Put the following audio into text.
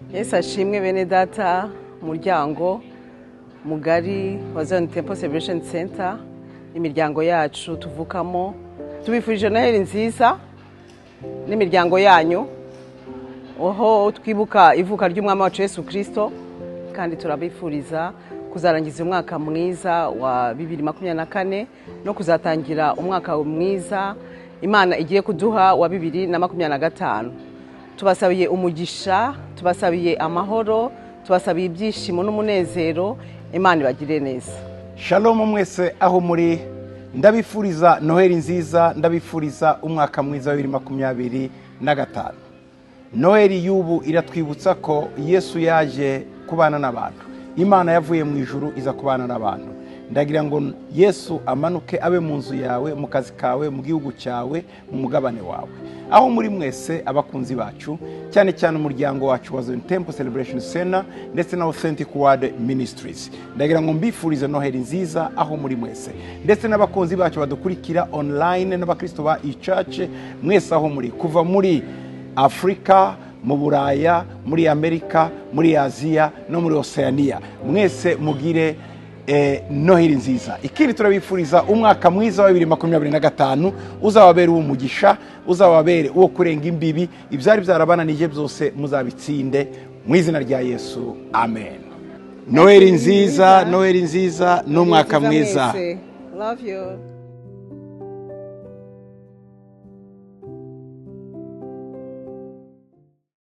Yesu ashimwe, bene data, umuryango mugari wa Zion Temple Celebration Center, imiryango yacu tuvukamo, tubifurije Noheli nziza n'imiryango yanyu, aho twibuka ivuka ry'Umwami wacu Yesu Kirisito, kandi turabifuriza kuzarangiza umwaka mwiza wa 2024 no kuzatangira umwaka mwiza Imana igiye kuduha wa 2025. Tubasabiye umugisha, tubasabiye amahoro, tubasabiye ibyishimo n'umunezero. Imana ibagire neza. Shalom mwese aho muri. Ndabifuriza Noheli nziza, ndabifuriza umwaka mwiza wa 2025. Noheli y'ubu iratwibutsa ko Yesu yaje kubana n'abantu. Imana yavuye mu ijuru iza kubana n'abantu. Ndagira ngo Yesu amanuke abe mu nzu yawe, mu kazi kawe, mu gihugu cyawe, mu mugabane wawe, aho muri mwese, abakunzi bacu, cyane cyane umuryango wacu wa Zion Temple Celebration Center ndetse na Authentic Word Ministries. Ndagira ngo mbifurize Noheli nziza aho muri mwese, ndetse n'abakunzi bacu badukurikira online n'abakristo ba e-church mwese aho muri, kuva muri Afurika, mu Buraya, muri Amerika, muri Aziya no muri Oceania. Mwese mugire Noheli nziza. Ikindi, turabifuriza umwaka mwiza wa 2025, uzababere uw'umugisha, uzababere uwo kurenga imbibi. Ibyari byarabananije byose muzabitsinde mu izina rya Yesu, amen. Noheli nziza, Noheli nziza n'umwaka mwiza. Mwese. Love you.